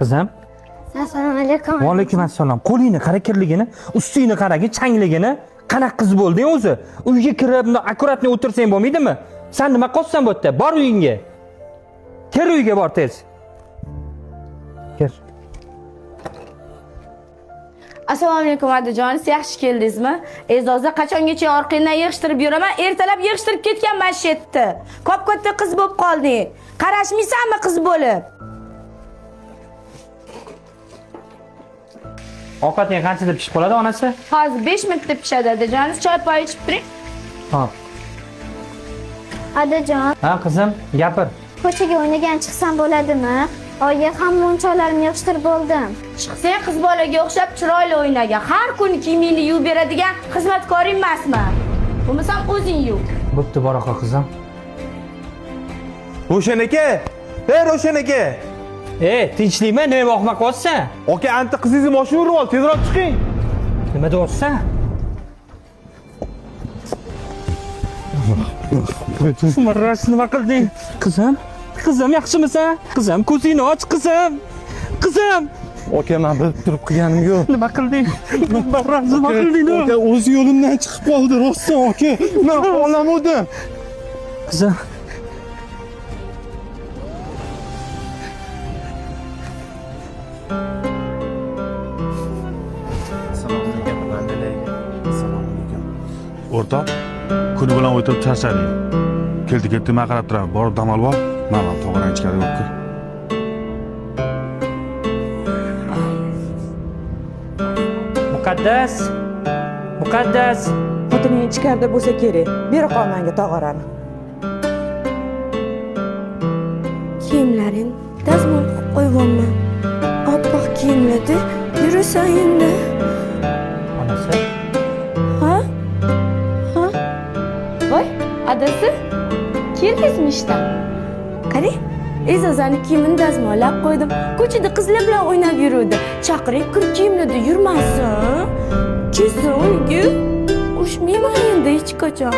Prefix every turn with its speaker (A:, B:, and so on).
A: Qizim.
B: Assalomu alaykum.
A: Va alaykum assalom. Qo'lingni qara kirligini, ustingni qaragin changligini. Qanaqa qiz bo'lding o'zi? Uyga kirib, bundoq аккуратно o'tirsang bo'lmaydimi? San nima qilyapsan bu yerda? Bor uyingga. Kir uyga bor tez. Kir.
C: Assalomu alaykum adajon, siz yaxshi keldingizmi? E'zoza qachongacha orqangdan yig'ishtirib yuraman? Ertalab yig'ishtirib ketganman shu yerda. Kop-katta qiz bo'lib qolding. Qarashmaysanmi qiz bo'lib?
A: Ovqating qanchada pishib qoladi onasi?
C: Hozir 5 minutda pishadi adajon. Siz choy poy ichib turing.
A: Hop.
B: Adajon,
A: Ha qizim, gapir.
B: ko'chaga o'ynagan chiqsam bo'ladimi? Oyi, hamma o'yinchoqlarimni yig'ishtirib bo'ldim.
C: Chiqsang qiz bolaga o'xshab chiroyli o'ynagan. Har kuni kiyimingni yuvib beradigan xizmatkoring emasman. Bo'lmasam o'zing yuv.
A: Bo'pti, bora qol qizim.
D: Ravshan aka! Ey Ravshan aka!
A: Ey, tinchlikmi? Nima vohma qilyapsan?
D: Aka, anta qizingizni mashina urib oldi, tezroq chiqing.
A: Nima deyapsan? Maras nima qilding? Qizim, qizim yaxshimisan? Qizim, ko'zingni och, qizim. Qizim,
D: Aka, men bilib turib qilganim yo'q.
A: nima qilding? Maras nima qilding?
D: Aka, o'z yo'limdan chiqib qoldi, rostdan aka. Men xohlamovdim.
A: Qizim.
D: Assalomu alaykum. Assalomu alaykum.
E: O'rtoq, kuni bilan o'tirib charchading. Keldi ketdi, man qarab turaman. Borib dam olib ol. Man ham tog'orang ichkari olib kir.
A: Muqaddas. Muqaddas.
F: Xotining ichkarida bo'lsa kerak. Bera qol menga tog'orani.
G: Kiyimlaring dazmol qilib qo'yibman. Oppoq kiyimlarda yurasan endi.
A: Onasi.
G: Ha? Ha?
C: Voy, adasi, keldingizmi ishdan? Qarang, E'zozani kiyimini dazmollab qo'ydim. Ko'chada qizlar bilan o'ynab yuruvdi. Chaqiring, kir kiyimlarda yurmasin. Kelsin uyga. Urushmayman endi hech qachon.